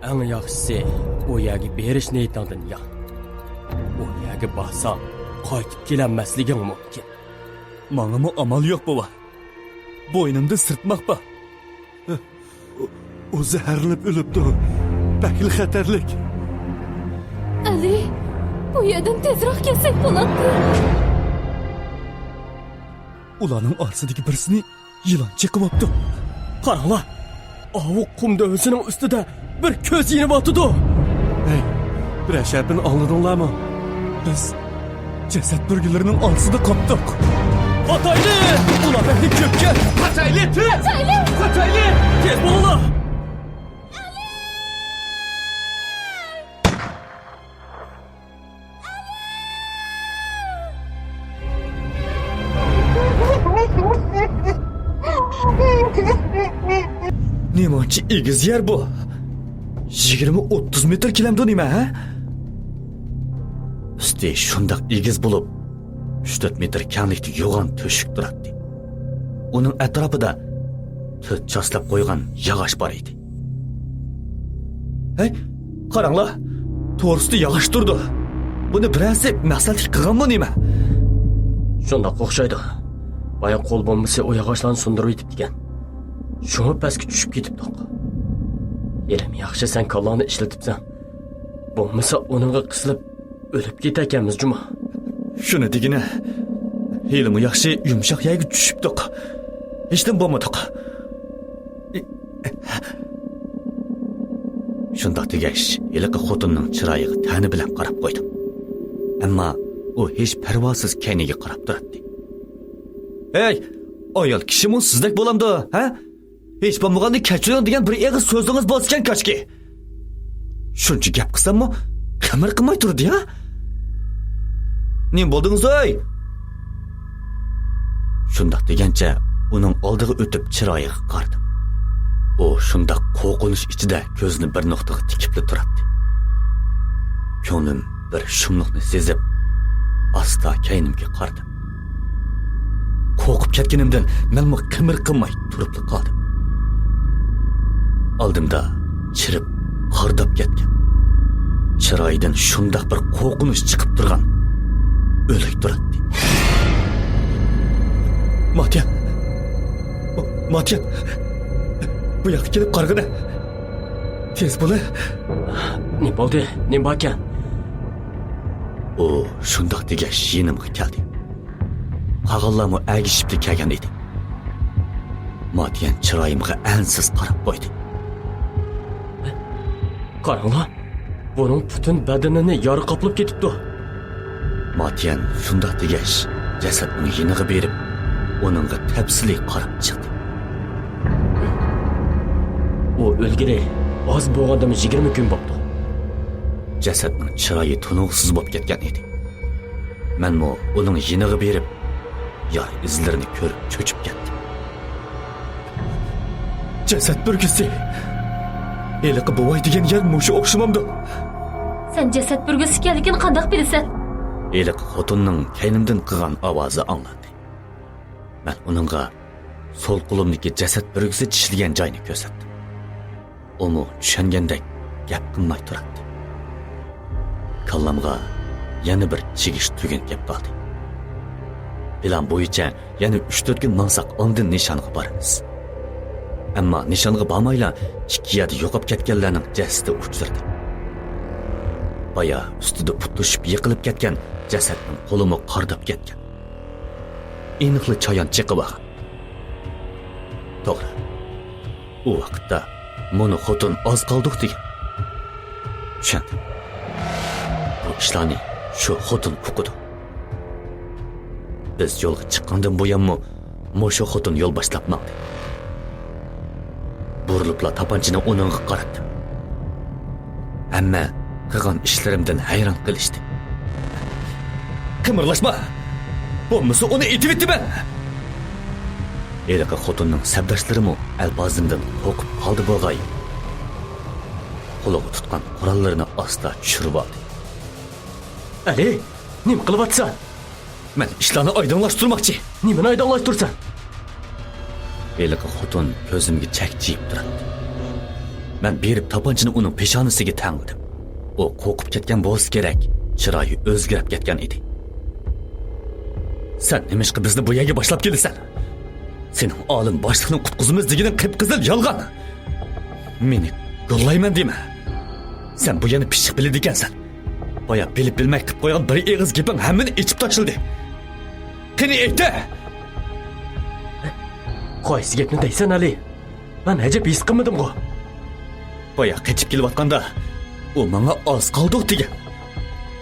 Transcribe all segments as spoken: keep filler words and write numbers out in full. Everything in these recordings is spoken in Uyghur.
ئەڭ ياخشىسى، ئۇ يەرگە بېرىش نىيىتىڭدىن يان. ئۇ يەرگە بارساڭ، قايتىپ كېلەلمەسلىكىڭ مۇمكىن. ماڭىمۇ ئامال يوق، بوۋا. بوينۇمدا سىرتماق بار. ئۇ، ئۇ زەھەرلىنىپ ئۆلۈپتۇ. بەكلا خەتەرلىك. ئەلى، بۇ يەردىن تېزراق كەتسەك بولاتتى. ئۇلارنىڭ ئارىسىدىكى بىرسىنى يىلان چېقىۋاپتۇ. قاراڭلار، ئاۋۇ قۇم دۆۋىسىنىڭ ئۈستىدە بىر كۆز يېنىۋاتىدۇ. ھەي، بىرەر شەپىنى ئاڭلىدىڭلارمۇ؟ بىز جەسەت بۈرگىلىرىنىڭ ئارىسىدا قاپتۇق. قاچايلى! ئۇلار بەكلا كۆپكەن. قاچايلى، تېز! قاچايلى! قاچايلى! تېز بولۇڭلار! نېمانچە ئېگىز يەر بۇ؟ يىگىرمە ئوتتۇز مېتىر كېلەمدۇ نېمە، ھە؟ ئۈستى شۇنداق ئېگىز بولۇپ، ئۈچ تۆت مېتىر كەڭلىكتە يوغان تۆشۈك تۇراتتى. ئۇنىڭ ئەتراپىدا تۆت چاسلاپ قويغان ياغاچ بار ئىدى. ھەي، قاراڭلار، توغرىسىدا ياغاچ تۇرىدۇ. بۇنى بىرەرسى مەقسەتلىك قىلغانمۇ نېمە؟ شۇنداق ئوخشايدۇ. بايا قول بومبىسى ئۇ ياغاچلارنى سۇندۇرۇۋېتىپتىكەن. شۇڭا پەسكە چۈشۈپ كېتىپتۇق. ھېلىمۇ ياخشى سەن كاللاڭنى ئىشلىتىپسەن. بولمىسا ئۇنىڭغا قىسىلىپ ئۆلۈپ كېتەركەنمىز جۇمۇ. شۇنى دېگىنە، ھېلىمۇ ياخشى يۇمشاق يەرگە چۈشۈپتۇق. ھېچنېمە بولمىدۇق. شۇنداق دېگەچ، ھېلىقى خوتۇننىڭ چىرايىغا تەنە بىلەن قاراپ قويدۇم. ئەمما ئۇ ھېچ پەرۋاسىز كەينىگە قاراپ تۇراتتى. ھەي، ئايال كىشىمۇ سىزدەك بولامدۇ، ھە؟ ھېچ بولمىغاندا كەچۈرۈڭ دېگەن بىر ئېغىز سۆزىڭىز بولسىكەن كاشكى. شۇنچە گەپ قىلساممۇ قىمىر قىلماي تۇردى ھە؟ نېمە بولدىڭىز ئەي؟ شۇنداق دېگەنچە ئۇنىڭ ئالدىغا ئۆتۈپ چىرايىغا قارىدىم. ئۇ شۇنداق قورقۇنچ ئىچىدە كۆزىنى بىر نۇقتىغا تىكىپلا تۇراتتى. كۆڭلۈم بىر شۇملۇقنى سېزىپ، ئاستا كەينىمگە قارىدىم. قورقۇپ كەتكىنىمدىن مەنمۇ قىمىر قىلماي تۇرۇپلا قالدىم. ئالدىمدا چىرىپ، قارىداپ كەتكەن، چىرايىدىن شۇنداق بىر قورقۇنچ چىقىپ تۇرغان ئۆلۈك تۇراتتى. ماتيان! ماتيان! بۇ ياققا كېلىپ قارىغىنە! تېز بولە! نېمە بولدى؟ نېمە باركەن؟ ئۇ شۇنداق دېگەچ يېنىمغا كەلدى. قالغانلارمۇ ئەگىشىپلا كەلگەن ئىدى. ماتيەن چىرايىمغا ئەنسىز قاراپ قويدى. قاراڭلار، بۇنىڭ پۈتۈن بەدىنىنى يارا قاپلاپ كېتىپتۇ. ماتيەن شۇنداق دېگەچ، جەسەتنىڭ يېنىغا بېرىپ، ئۇنىڭغا تەپسىلىي قاراپ چىقتى. ئۇ ئۆلگىلى ئاز بولغاندىمۇ يىگىرمە كۈن بوپتۇ. جەسەتنىڭ چىرايى تونۇغۇسىز بولۇپ كەتكەن ئىدى. مەنمۇ ئۇنىڭ يېنىغا بېرىپ، يارا ئىزلىرىنى كۆرۈپ چۆچۈپ كەتتىم. جەسەت بۈرگىسى! ھېلىقى بوۋاي دېگەن يەر مۇشۇ ئوخشىمامدۇ؟ سەن جەسەت بۈرگىسى ئىكەنلىكىنى قانداق بىلىسەن؟ ھېلىقى خوتۇننىڭ كەينىمدىن قىلغان ئاۋازى ئاڭلاندى. مەن ئۇنىڭغا سول قولۇمدىكى جەسەت بۈرگىسى چىشلىگەن جاينى كۆرسەتتىم. ئۇمۇ چۈشەنگەندەك گەپ قىلماي تۇراتتى. كاللامغا يەنە بىر چىگىش تۈگۈن كەپ قالدى. پىلان بويىچە يەنە ئۈچ تۆت كۈن ماڭساق ئاندىن نىشانغا بارىمىز. ئەمما نىشانغا بارمايلا ئىككى يەردە يوقاپ كەتكەنلەرنىڭ جەسىتى ئۇچرىدى. بايا ئۈستىدە پۇتلىشىپ يىقىلىپ كەتكەن جەسەتنىڭ قولىمۇ قارىداپ كەتكەن. ئېنىقلا چايان چېقىۋالغان. توغرا. ئۇ ۋاقىتتا مۇنۇ خوتۇن ئاز قالدۇق دېگەن. چۈشەندىم. بۇ ئىشلارنى شۇ خوتۇن ئۇقىدۇ. بىز يولغا چىققاندىن بۇيانمۇ مۇشۇ خوتۇن يول باشلاپ ماڭدى. بۇرۇلۇپلا تاپانچىنى ئۇنىڭغا قاراتتىم. ھەممە قىلغان ئىشلىرىمدىن ھەيران قېلىشتى. قىمىرلاشما! بولمىسا ئۇنى ئېتىۋېتىمەن! ھېلىقى خوتۇننىڭ سەپداشلىرىمۇ ئەلپازىمدىن قورقۇپ قالدى بولغاي. قولىغا تۇتقان قوراللىرىنى ئاستا چۈشۈرۈۋالدى. ئەلى، نېمە قىلىۋاتىسەن؟ مەن ئىشلارنى ئايدىڭلاشتۇرماقچى. نېمىنى ئايدىڭلاشتۇرىسەن؟ ھېلىقى خوتۇن كۆزۈمگە چەكچىيىپ تۇراتتى. مەن بېرىپ تاپانچىنى ئۇنىڭ پېشانىسىگە تەڭلىدىم. ئۇ قورقۇپ كەتكەن بولسا كېرەك، چىرايى ئۆزگىرىپ كەتكەن ئىدى. سەن نېمىشقا بىزنى بۇ يەرگە باشلاپ كېلىسەن؟ سېنىڭ ئالىم باشلىقنى قۇتقۇزىمىز دېگىنىڭ قىپقىزىل يالغان. مېنى گوللايمەن دېمە. سەن بۇ يەرنى پىششىق بىلىدىكەنسەن. بايا بىلىپ بىلمەي قىلىپ قويغان بىر ئېغىز گېپىڭ ھەممىنى ئېچىپ تاشلىدى. قېنى ئېيتە! قايسى گەپنى دەيسەن، ئەلى؟ مەن ئەجەب ھېس قىلمىدىمغۇ؟ بايا قېچىپ كېلىۋاتقاندا، ئۇ ماڭا ئاز قالدۇق دېگەن.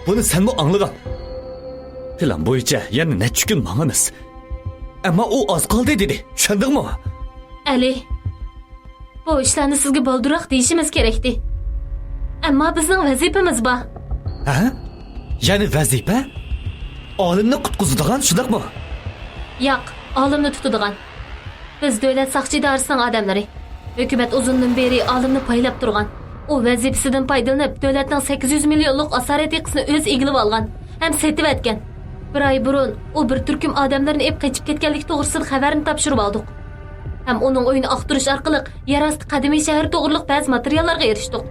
بۇنى سەنمۇ ئاڭلىغان. پىلان بويىچە يەنە نەچچە كۈن ماڭىمىز. ئەمما ئۇ ئاز قالدى دېدى. چۈشەندىڭمۇ؟ ئەلى، بۇ ئىشلارنى سىزگە بالدۇرراق دېيىشىمىز كېرەكتى. ئەمما بىزنىڭ ۋەزىپىمىز بار. ھە؟ يەنى ۋەزىپە؟ ئالىمنى قۇتقۇزىدىغان، شۇنداقمۇ؟ ياق، ئالىمنى تۇتىدىغان. بىز دۆلەت ساقچى ئىدارىسىنىڭ ئادەملىرى. ھۆكۈمەت ئۇزۇندىن بېرى ئالىمنى پايلاپ تۇرغان. ئۇ ۋەزىپىسىدىن پايدىلىنىپ، دۆلەتنىڭ سەككىز يۈز مىليونلۇق ئاسارەت يېقىسىنى ئۆزى ئىگىلىۋالغان ھەم سېتىۋەتكەن. بىر ئاي بۇرۇن ئۇ بىر تۈركۈم ئادەملىرىنى ئېلىپ قېچىپ كەتكەنلىكى توغرىسىدا خەۋەرنى تاپشۇرۇۋالدۇق. ھەم ئۇنىڭ ئۆيىنى ئاختۇرۇش ئارقىلىق يەر ئاستى قەدىمىي شەھىرى توغرىلىق بەزى ماتېرىياللارغا ئېرىشتۇق.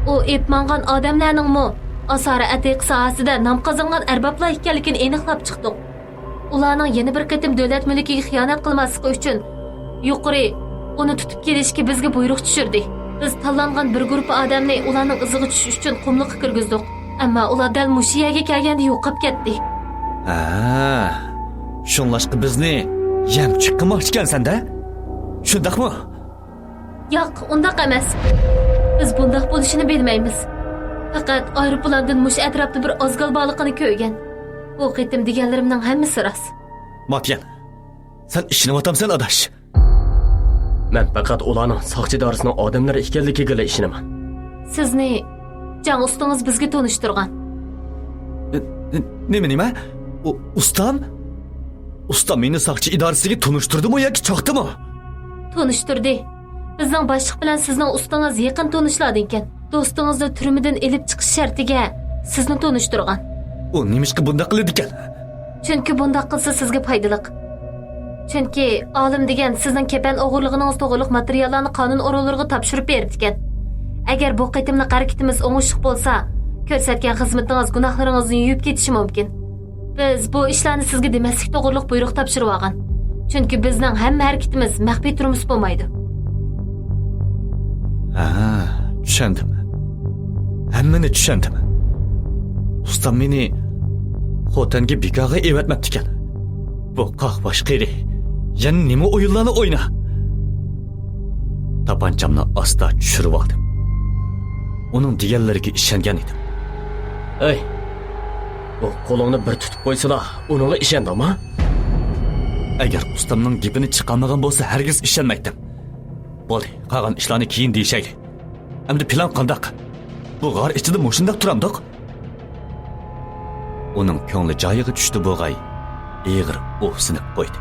ئۇ ئېلىپ ماڭغان ئادەملەرنىڭمۇ ئاسارەت يېقىسى ساھەسىدە نام قازانغان ئەربابلار ئىكەنلىكىنى ئېنىقلاپ چىقتۇق. ئۇلارنىڭ يەنە بىر قېتىم دۆلەت مۈلكىگە خىيانەت قىلماسلىقى ئۈچۈن يۇقىرى ئۇنى تۇتۇپ كېلىشكە بىزگە بۇيرۇق چۈشۈردى. بىز تاللانغان بىر گۇرۇپپا ئادەمنى ئۇلارنىڭ ئىزىغا چۈشۈش ئۈچۈن قۇملۇققا كىرگۈزدۇق. ئەمما ئۇلار دەل مۇشۇ يەرگە كەلگەندە يوقاپ كەتتى. ھە، شۇڭلاشقا بىزنى يەمچۈك قىلماقچىكەنسەن-دە؟ شۇنداقمۇ؟ ياق، ئۇنداق ئەمەس. بىز بۇنداق بولۇشىنى بىلمەيمىز. پەقەت ئايروپىلاندىن مۇشۇ ئەتراپتا بىر ئازگال بارلىقىنى كۆرگەن. بۇ قېتىم دېگەنلىرىمنىڭ ھەممىسى راست. ماتيەن، سەن ئىشىنىۋاتامسەن، ئاداش؟ مەن پەقەت ئۇلارنىڭ ساقچى ئىدارىسىنىڭ ئادەملىرى ئىكەنلىكىگىلا ئىشىنىمەن. سىزنى جاڭ ئۇستىڭىز بىزگە تونۇشتۇرغان. نېمە، نېمە؟ ئۇ، ئۇستام؟ ئۇستام مېنى ساقچى ئىدارىسىگە تونۇشتۇردىمۇ ياكى چاقتىمۇ؟ تونۇشتۇردى. بىزنىڭ باشلىق بىلەن سىزنىڭ ئۇستىڭىز يېقىن تونۇشلاردىن ئىكەن. دوستىڭىزنى تۈرمىدىن ئېلىپ چىقىش شەرتىگە سىزنى تونۇشتۇرغان. ئۇ نېمىشقا بۇنداق قىلىدىكەن؟ چۈنكى بۇنداق قىلسا سىزگە پايدىلىق. چۈنكى ئالىم دېگەن سىزنىڭ كەپەن ئوغرىلىغىنىڭىز توغرىلىق ماتېرىياللارنى قانۇن ئورۇنلىرىغا تاپشۇرۇپ بېرىپتىكەن. ئەگەر بۇ قېتىملىق ھەرىكىتىمىز ئوڭۇشلۇق بولسا، كۆرسەتكەن خىزمىتىڭىز گۇناھلىرىڭىزنى يۇيۇپ كېتىشى مۇمكىن. بىز بۇ ئىشلارنى سىزگە دېمەسلىك توغرۇلۇق بۇيرۇق تاپشۇرۇۋالغان. چۈنكى بىزنىڭ ھەممە ھەرىكىتىمىز مەخپىي تۇرمىسا بولمايدۇ. ھە، چۈشەندىم. ھەممىنى چۈشەندىم. ئۇستام مېنى خوتەنگە بىكارغا ئېۋەتمەپتىكەن. بۇ قاقباش قېرى يەنە نېمە ئويۇنلارنى ئوينا؟ تاپانچامنى ئاستا چۈشۈرۈۋالدىم. ئۇنىڭ دېگەنلىرىگە ئىشەنگەن ئىدىم. ئەي، ئۇ قولۇڭنى بىر تۇتۇپ قويسىلا، ئۇنىڭغا ئىشەندىڭما؟ ئەگەر ئۇستامنىڭ گېپىنى چىقارمىغان بولسا، ھەرگىز ئىشەنمەيتتىم. بولدى، قالغان ئىشلارنى كېيىن دېيىشەيلى. ئەمدى پىلان قانداق؟ بۇ غار ئىچىدە مۇشۇنداق تۇرامدۇق؟ ئۇنىڭ كۆڭلى جايىغا چۈشتى بۇغاي، ئېغىر ئۇھسىنىپ قويدى.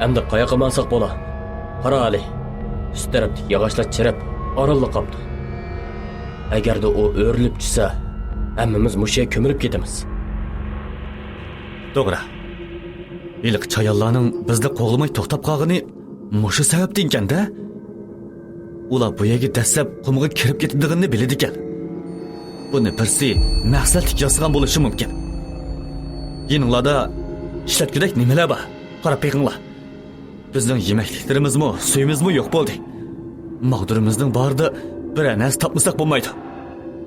ئەمدى قاياققا ماڭساق بولا؟ قارا ئەلى، ئۈست تەرەپتىكى ياغاچلار چىرىپ، ئارانلا قاپتۇ. ئەگەردە ئۇ ئۆرۈلۈپ چۈشسە، ھەممىمىز مۇشۇ يەرگە كۆمۈلۈپ كېتىمىز. توغرا. ھېلىقى چايانلارنىڭ بىزنى قوغلىماي توختاپ قالغىنى مۇشۇ سەۋەبتىنكەن-دە. ئۇلار بۇ يەرگە دەسسەپ قۇمغا كىرىپ كېتىدىغىنىنى بىلىدىكەن. بۇنى بىرسى مەقسەتلىك ياسىغان بولۇشى مۇمكىن. يېنىڭلاردا ئىشلەتكۈدەك نېمىلەر بار؟ قاراپ بېقىڭلار. بىزنىڭ يېمەكلىكلىرىمىزمۇ، سۈيىمىزمۇ يوق بولدى. ماغدۇرىمىزنىڭ بارىدا بىرەر نەرسە تاپمىساق بولمايدۇ.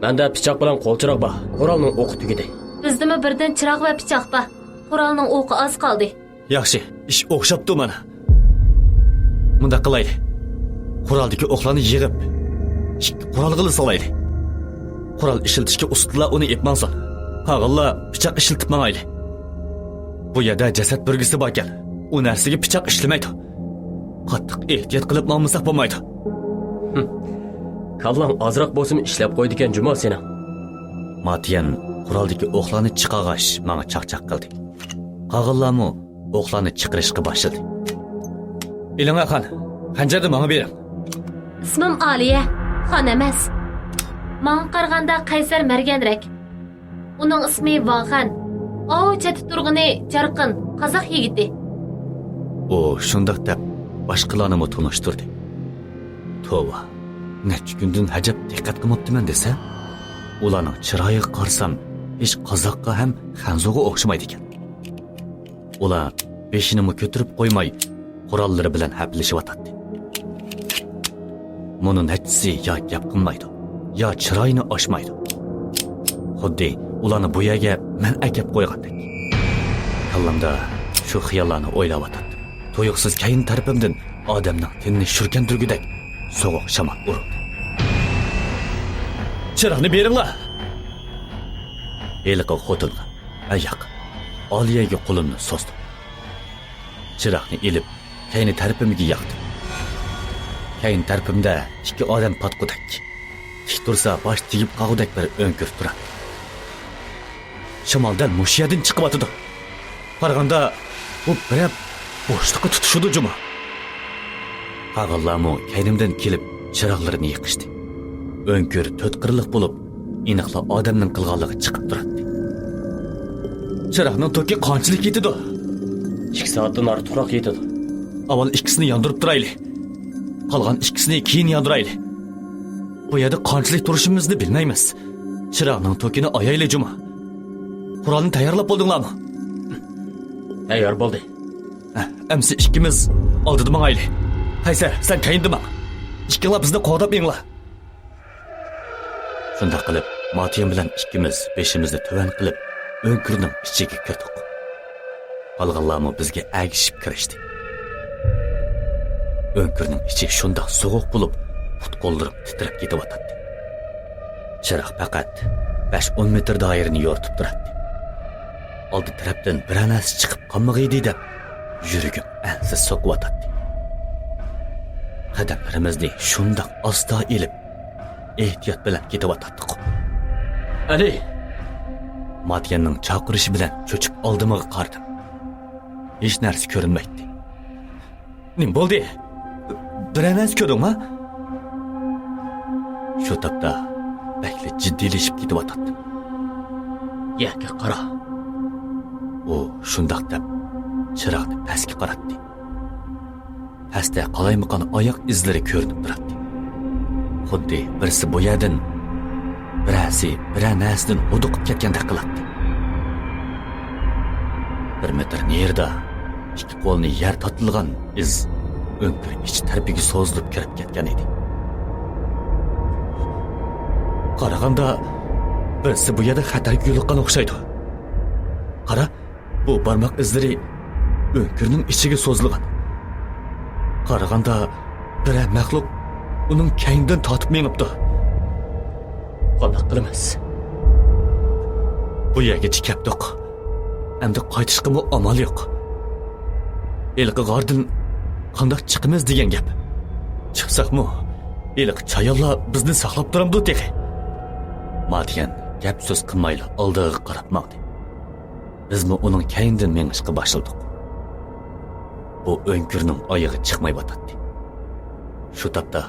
مەندە پىچاق بىلەن قول چىراغ بار. قورالنىڭ ئوقى تۈگىدى. بىزدىمۇ بىردىن چىراغ ۋە پىچاق بار. قورالنىڭ ئوقى ئاز قالدى. ياخشى، ئىش ئوخشاپتۇ مانا. مۇنداق قىلايلى. قورالدىكى ئوقلارنى يىغىپ، ئىككى قورالغىلا سالايلى. قورال ئىشلىتىشكە ئۇستىلار ئۇنى ئېلىپ ماڭسۇن. قالغانلار پىچاق ئىشلىتىپ ماڭايلى. بۇ يەردە جەسەت بۆرگىسى باركەن، ئۇ نەرسىگە پىچاق ئىشلىمەيدۇ. قاتتىق ئېھتىيات قىلىپ ماڭمىساق بولمايدۇ. ھىم. كاللاڭ ئازراق بولسىمۇ ئىشلەپ قويىدىكەن جۇما سېنىڭ. ماتيەن قورالدىكى ئوقلارنى چىقارغاچ ماڭا چاقچاق قىلدى. قالغانلارمۇ ئوقلارنى چىقىرىشقا باشلىدى. ئېلىڭە خان، خەنجەرنى ماڭا بېرىڭ. ئىسمىم ئالىيە، خان ئەمەس. ماڭا قارىغاندا قەيسەر مەرگەنرەك. ئۇنىڭ ئىسمى ۋاڭخەن. ئاۋۇ چەتتە تۇرغىنى جارقىن، قازاق يىگىتى. ئۇ شۇنداق دەپ باشقىلارنىمۇ تونۇشتۇردى. توۋا، نەچچە كۈندىن ئەجەب دىققەت قىلماپتىمەن دېسەم، ئۇلارنىڭ چىرايىغا قارىسام، ھېچ قازاققا ھەم خەنزۇغا ئوخشىمايدىكەن. ئۇلار بېشىنىمۇ كۆتۈرۈپ قويماي، قوراللىرى بىلەن ھەپىلىشىۋاتاتتى. مۇنۇ نەچچىسى يا گەپ قىلمايدۇ، يا چىرايىنى ئاچمايدۇ. خۇددى ئۇلارنى بۇ يەرگە مەن ئەكەپ قويغاندەك. كاللامدا شۇ خىياللارنى ئويلاۋاتاتتىم. تۇيۇقسىز كەينى تەرىپىمدىن ئادەمنىڭ تېنىنى شۈركەندۈرگۈدەك سوغۇق شامال ئۇرۇلدى. «چىراغنى بېرىڭلار!» ھېلىقى خوتۇنغا، ئە، ياق، ئالىيەگە قولۇمنى سوزدۇم. چىراغنى ئېلىپ، كەينى تەرىپىمگە ياقتىم. كەينى تەرىپىمدە ئىككى ئادەم پاتقۇدەك، تىك تۇرسا باش تېگىپ قالغۇدەك بىر ئۆڭكۈر تۇراتتى. شامال دەل مۇشۇ يەردىن چىقىۋاتىدۇ. قارىغاندا، بۇ بىرەر بوشلۇققا تۇتىشىدۇ جۇمۇ. قالغانلارمۇ كەينىمدىن كېلىپ، چىراغلىرىنى يېقىشتى. ئۆڭكۈر تۆت قىرلىق بولۇپ، ئېنىقلا ئادەمنىڭ قىلغانلىقى چىقىپ تۇراتتى. «چىراغنىڭ توكى قانچىلىك يېتىدۇ؟» «ئىككى سائەتتىن ئارتۇقراق يېتىدۇ.» «ئاۋۋال ئىككىسىنى ياندۇرۇپ تۇرايلى. قالغان ئىككىسىنى كېيىن ياندۇرايلى. بۇ يەردە قانچىلىك تۇرۇشىمىزنى بىلمەيمىز. چىراغنىڭ توكىنى ئايايلى جۇمۇ. قورالنى تەييارلاپ بولدۇڭلارمۇ؟» «تەييار بولدى.» «ئەمسە ئىككىمىز ئالدىدا ماڭايلى. قەيسەر، سەن كەينىدە ماڭ. ئىككىڭلار بىزنى قوغداپ مېڭىڭلار.» شۇنداق قىلىپ، ماتيەن بىلەن ئىككىمىز بېشىمىزنى تۆۋەن قىلىپ، ئۆڭكۈرنىڭ ئىچىگە كىردۇق. قالغانلارمۇ بىزگە ئەگىشىپ كىرىشتى. ئۆڭكۈرنىڭ ئىچى شۇنداق سوغۇق بولۇپ، پۇت-قوللىرىم تىترەپ كېتىۋاتاتتى. چىراغ پەقەت بەش-ئون مېتىر دائىرىنى يورۇتۇپ تۇراتتى. ئالدى تەرەپتىن بىرەر نەرسە چىقىپ قالمىغىيدى دەپ، يۈرىكىم ئەنسىز سوقۇۋاتاتتى. قەدەملىرىمىزنى شۇنداق ئاستا ئېلىپ، ئېھتىيات بىلەن كېتىۋاتاتتۇق. «ئەلى!» ماتيەننىڭ چاقىرىشى بىلەن چۆچۈپ ئالدىمغا قارىدىم. ھېچ نەرسە كۆرۈنمەيتتى. «نېمە بولدى؟ بىرەر نەرسە كۆردۈڭما؟» شۇ تاپتا بەكلا جىددىيلىشىپ كېتىۋاتاتتىم. «يەرگە قارا.» ئۇ شۇنداق دەپ، چىراغنى پەسكە قاراتتى. پەستە قالايمىقان ئاياق ئىزلىرى كۆرۈنۈپ تۇراتتى. خۇددى بىرسى بۇ يەردىن، بىرەرسى بىرەر نەرسىدىن ھودۇقۇپ كەتكەندەك قىلاتتى. بىر مېتىر نېرىدا ئىككى قولىنى يەر تارتىلغان ئىز ئۆڭكۈر ئىچ تەرىپىگە سوزۇلۇپ كىرىپ كەتكەن ئىدى. «قارىغاندا، بىرسى بۇ يەردە خەتەرگە يولۇققان ئوخشايدۇ. قارا، بۇ بارماق ئىزلىرى ئۆڭكۈرنىڭ ئىچىگە سوزۇلغان. قارىغاندا، بىرەر مەخلۇق ئۇنىڭ كەينىدىن تارتىپ مېڭىپتۇ. قانداق قىلىمىز؟ بۇ يەرگىچە كەپتۇق. ئەمدى قايتىشقىمۇ ئامال يوق. ھېلىقى غاردىن قانداق چىقىمىز دېگەن گەپ. چىقساقمۇ، ھېلىقى چايانلار بىزنى ساقلاپ تۇرامدۇ تېخى؟» ماتيەن گەپ-سۆز قىلمايلا ئالدىغا قاراپ ماڭدى. بىزمۇ ئۇنىڭ كەينىدىن مېڭىشقا باشلىدۇق. بۇ ئۆڭكۈرنىڭ ئايىغى چىقمايۋاتاتتى. شۇ تاپتا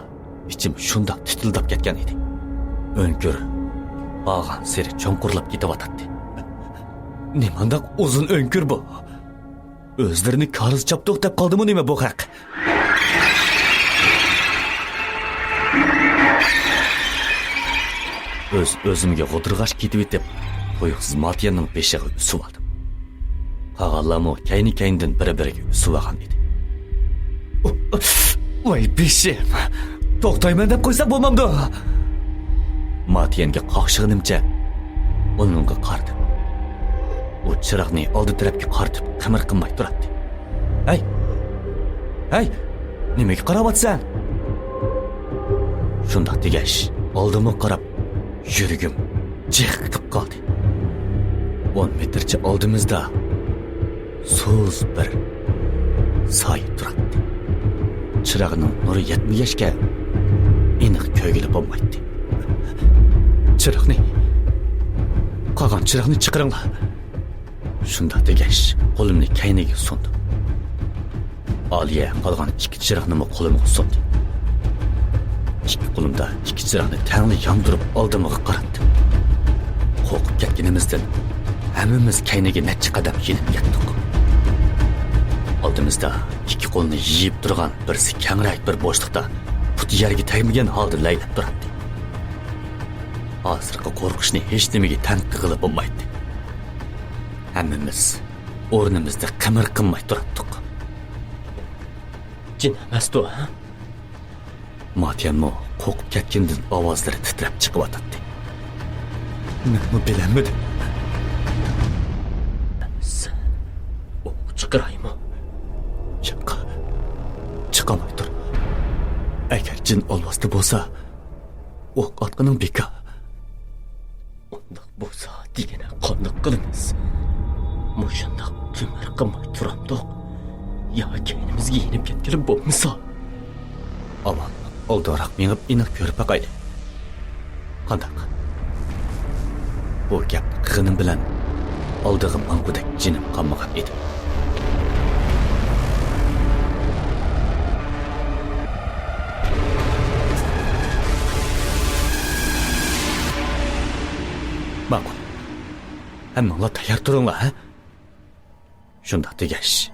ئىچىم شۇنداق تىتىلداپ كەتكەن ئىدى. ئۆڭكۈر بارغانسېرى چوڭقۇرلاپ كېتىۋاتاتتى. نېمانداق ئۇزۇن ئۆڭكۈر بۇ؟ ئۆزلىرىنى كارىز چاپتۇق دەپ قالدىمۇ نېمە بۇ خەق؟ ئۆز-ئۆزۈمگە غودۇرغاش كېتىۋېتىپ، تۇيۇقسىز ماتيەننىڭ بېشىغا ئۈسۈۋالدىم. قالغانلارمۇ كەينى-كەينىدىن بىر-بىرىگە ئۈسۈۋالغان ئىدى. ۋاي بېشىم! توختايمەن دەپ قويساق بولمامدۇ؟ ماتيەنگە قاقشىغىنىمچە ئۇنىڭغا قارىدىم. ئۇ چىراغنى ئالدى تەرەپكە قارىتىپ قىمىر قىلماي تۇراتتى. ھەي! ھەي! نېمىگە قاراۋاتىسەن؟ شۇنداق دېگەچ، ئالدىمغا قاراپ يۈرىكىم جىق قېتىپ قالدى. ئون مېتىرچە ئالدىمىزدا سۇس بىر سايە تۇراتتى. چىراغنىڭ نۇرى يەتمىگەچكە، ئېنىق كۆرگىلى بولمايتتى. چىراغنى، قالغان چىراغنى چىقىرىڭلار. شۇنداق دېگەچ، قولۇمنى كەينىگە سۇندۇم. ئالىيە قالغان ئىككى چىراغنىمۇ قولۇمغا سۇندى. ئىككى قولۇمدا ئىككى چىراغنى تەڭلا ياندۇرۇپ ئالدىمغا قاراتتىم. قورقۇپ كەتكىنىمىزدىن ھەممىمىز كەينىگە نەچچە قەدەم يېنىپ كەتتۇق. ئالدىمىزدا ئىككى قولنى يېيىپ تۇرغان بىرسى كەڭرەك بىر بوشلۇقتا پۇتى يەرگە تەگمىگەن ھالدا لەيلەپ تۇراتتى. ھازىرقى قورقۇشنى ھېچنېمىگە تەڭ قىلغىلى بولمايتتى. ھەممىمىز ئورنىمىزدا قىمىر قىلماي تۇراتتۇق. جىن ئەمەستۇ، ھە؟ ماتيەنمۇ قورقۇپ كەتكىنىدىن ئاۋازلىرى تىترەپ چىقىۋاتاتتى. مەنمۇ بىلەلمىدىم. سەن ئوق چىقىرايمۇ؟ ياق، چىقارماي تۇر. ئەگەر جىن ئالۋاستى بولسا، ئوق ئاتقىنىڭ بىكار. ئۇنداق بولسا دېگىنە قانداق قىلىمىز؟ مۇشۇنداق تۆمۈر قىلماي تۇرامدۇق؟ يا كەينىمىزگە يېنىپ كەتكىلى بولمىسا؟ ئاۋۋال ئالدىراق مېڭىپ ئېنىق كۆرۈپ باقايلى. قانداق؟ بۇ گەپنى قىلغىنىم بىلەن ئالدىغا ماڭغۇدەك جېنىم قالمىغان ئىدى. ماقۇل. ھەممىڭلار تەييار تۇرۇڭلار، ھە؟ شۇنداق دېگەچ،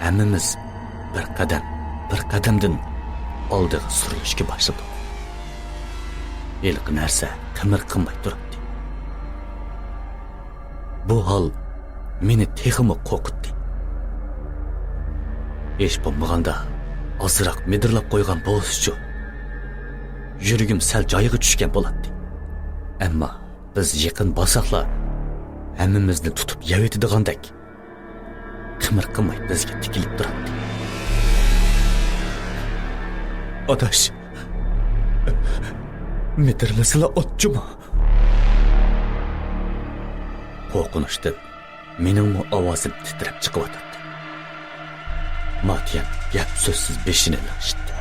ھەممىمىز بىر قەدەم، بىر قەدەمدىن ئالدىغا سۈرۈلۈشكە باشلىدۇق. ھېلىقى نەرسە قىمىر قىلماي تۇراتتى. بۇ ھال مېنى تېخىمۇ قورقۇتتى. ھېچ بولمىغاندا ئازراق مىدىرلاپ قويغان بولسىچۇ؟ يۈرىكىم سەل جايىغا چۈشكەن بولاتتى. ئەمما بىز يېقىن بارساقلا، ھەممىمىزنى تۇتۇپ يەۋېتىدىغاندەك قىمىر قىلماي بىزگە تىكىلىپ تۇراتتى. ئاداش، مىدىرلىسىلا ئوتچۇما؟ قورقۇنچتىن مېنىڭمۇ ئاۋازىم تىترەپ چىقىۋاتاتتى. ماتيەن گەپ سۆزسىز بېشىنى لىڭشىتتى.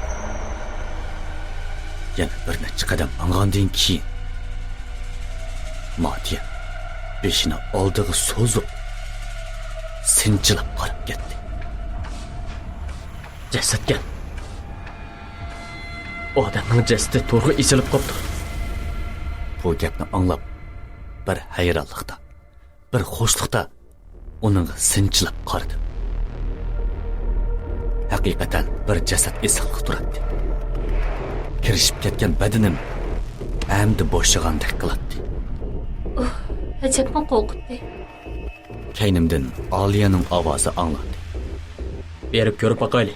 يەنە بىر نەچچە قەدەم ماڭغاندىن كېيىن، ماتيەن بېشىنى ئالدىغا سوزۇپ، سىنچىلاپ قاراپ كەتتى. جەسەتكەن. ئادەمنىڭ جەسىتى تورغا ئېسىلىپ قاپتۇ. بۇ گەپنى ئاڭلاپ، بىر ھەيرانلىقتا، بىر خۇشلۇقتا ئۇنىڭغا سىنچىلاپ قارىدىم. ھەقىقەتەن بىر جەسەت ئېسىقلىق تۇراتتى. كىرىشىپ كەتكەن بەدىنىم ئەمدى بوشىغاندەك قىلاتتى. ئۇھ، ئەجەبمۇ قورقۇتتى. كەينىمدىن ئالىيەنىڭ ئاۋازى ئاڭلاندى. بېرىپ كۆرۈپ باقايلى.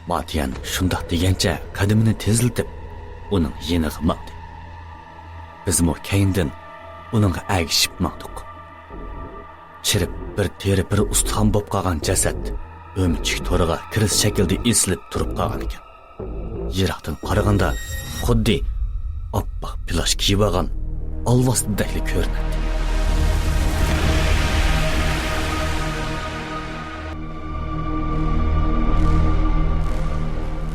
ماتيەن شۇنداق دېگەنچە قەدىمىنى تېزلىتىپ، ئۇنىڭ يېنىغا ماڭدى. بىزمۇ كەينىدىن ئۇنىڭغا ئەگىشىپ ماڭدۇق. چىرىپ بىر تېرە، بىر ئۇستىخان بولۇپ قالغان جەسەت ئۆمۈچۈك تورىغا كرېست شەكلىدە ئېسىلىپ تۇرۇپ قالغانىكەن. يىراقتىن قارىغاندا خۇددى ئاپئاق پىلاش كىيىۋالغان ئالۋاستىدەكلا كۆرۈنەتتى.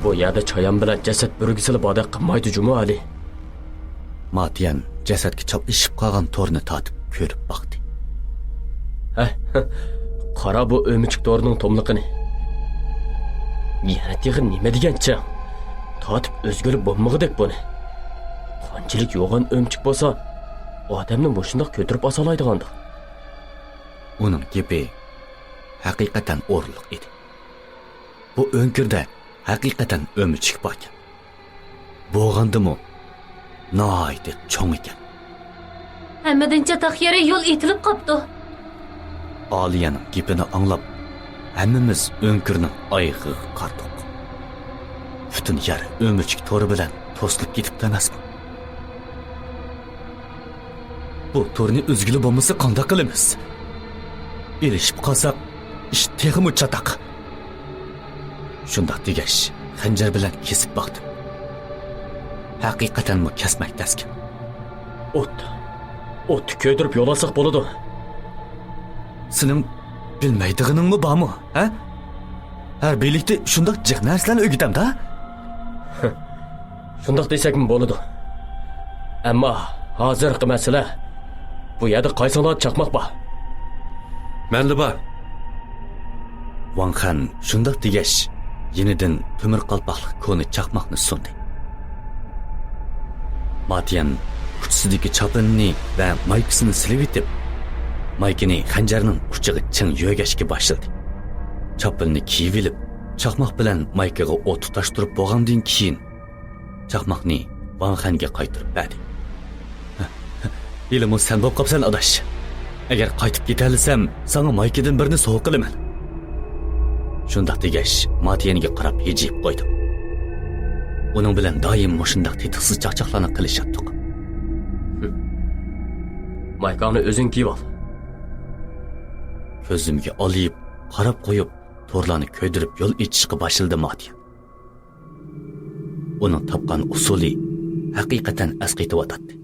بۇ يەردە چايان بىلەن جەسەت بىرگە سېلىپ ئادەت قىلمايدۇ جۇمۇ ئەلى. ماتيەن جەسەتكە چاپلىشىپ قالغان تورنى تارتىپ كۆرۈپ باقتى. ھە، قارا بۇ ئۆمۈچۈك تورنىڭ توملىقىنى. يەنە تېخى نېمە دېگەن چىڭ؟ تارتىپ ئۈزگىلى بولمىغۇدەك بۇنى. قانچىلىك يوغان ئۆمۈچۈك بولسا، ئادەمنى مۇشۇنداق كۆتۈرۈپ ئاسالايدىغاندۇ؟ ئۇنىڭ گېپى ھەقىقەتەن ئورۇنلۇق ئىدى. بۇ ئۆڭكۈردە ھەقىقەتەن ئۆمۈچۈك باركەن. بولغاندىمۇ ناھايىتى چوڭ ئىكەن. ھەممىدىن چاتاق يېرى يول ئېتىلىپ قاپتۇ. ئالىيەنىڭ گېپىنى ئاڭلاپ، ھەممىمىز ئۆڭكۈرنىڭ ئايىغىغا قارىدۇق. پۈتۈن يەر ئۆمۈچۈك تورى بىلەن توسۇلۇپ كېتىپتۇ ئەمەسمۇ؟ بۇ تورنى ئۈزگىلى بولمىسا قانداق قىلىمىز؟ ئېلىشىپ قالساق، ئىش تېخىمۇ چاتاق. شۇنداق دېگەچ، خەنجەر بىلەن كېسىپ باقتىم. ھەقىقەتەنمۇ كەسمەك تەسكەن. ئوت، ئوتتا كۆيدۈرۈپ يول ئالساق بولىدۇ. سېنىڭ بىلمەيدىغىنىڭمۇ بارمۇ، ھە؟ ھەربىيلىكتە شۇنداق جىق نەرسىلەرنى ئۆگىتەمدا. شۇنداق دېسەكمۇ بولىدۇ. ئەمما ھازىرقى مەسىلە، بۇ يەردە قايسىڭلاردا چاقماق بار؟ مەندە بار. ۋاڭ خەن شۇنداق دېگەچ، يېنىدىن تۆمۈر قالپاقلىق كونا چاقماقنى سۇندى. ماتيەن ئۇچىسىدىكى چاپىنىنى ۋە مايكىسىنى سېلىۋېتىپ، مايكىنى خەنجەرنىڭ ئۇچىغا چىڭ يۆگەشكە باشلىدى. چاپىنىنى كىيىۋېلىپ، چاقماق بىلەن مايكىغا ئوت تۇتاشتۇرۇپ بولغاندىن كېيىن، تاقماقنى ۋاڭ خەنگە قايتۇرۇپ بەردى. ھېلىمۇ سەن بولۇپ قاپسەن، ئاداش. ئەگەر قايتىپ كېتەلىسەم، ساڭا مايكىدىن بىرنى سوۋغا قىلىمەن. شۇنداق دېگەچ، ماتيەنگە قاراپ ھىجىيىپ قويدۇم. ئۇنىڭ بىلەن دائىم مۇشۇنداق تېتىقسىز چاقچاقلارنى قىلىشاتتۇق. مايكاڭنى ئۆزۈڭ كىيىۋال. كۆزۈمگە ئالىيىپ، قاراپ قويۇپ، تورلارنى كۆيدۈرۈپ يول ئېچىشقا باشلىدى ماتيەن. ئۇنىڭ تاپقان ئۇسۇلى ھەقىقەتەن ئەسقېتىۋاتاتتى.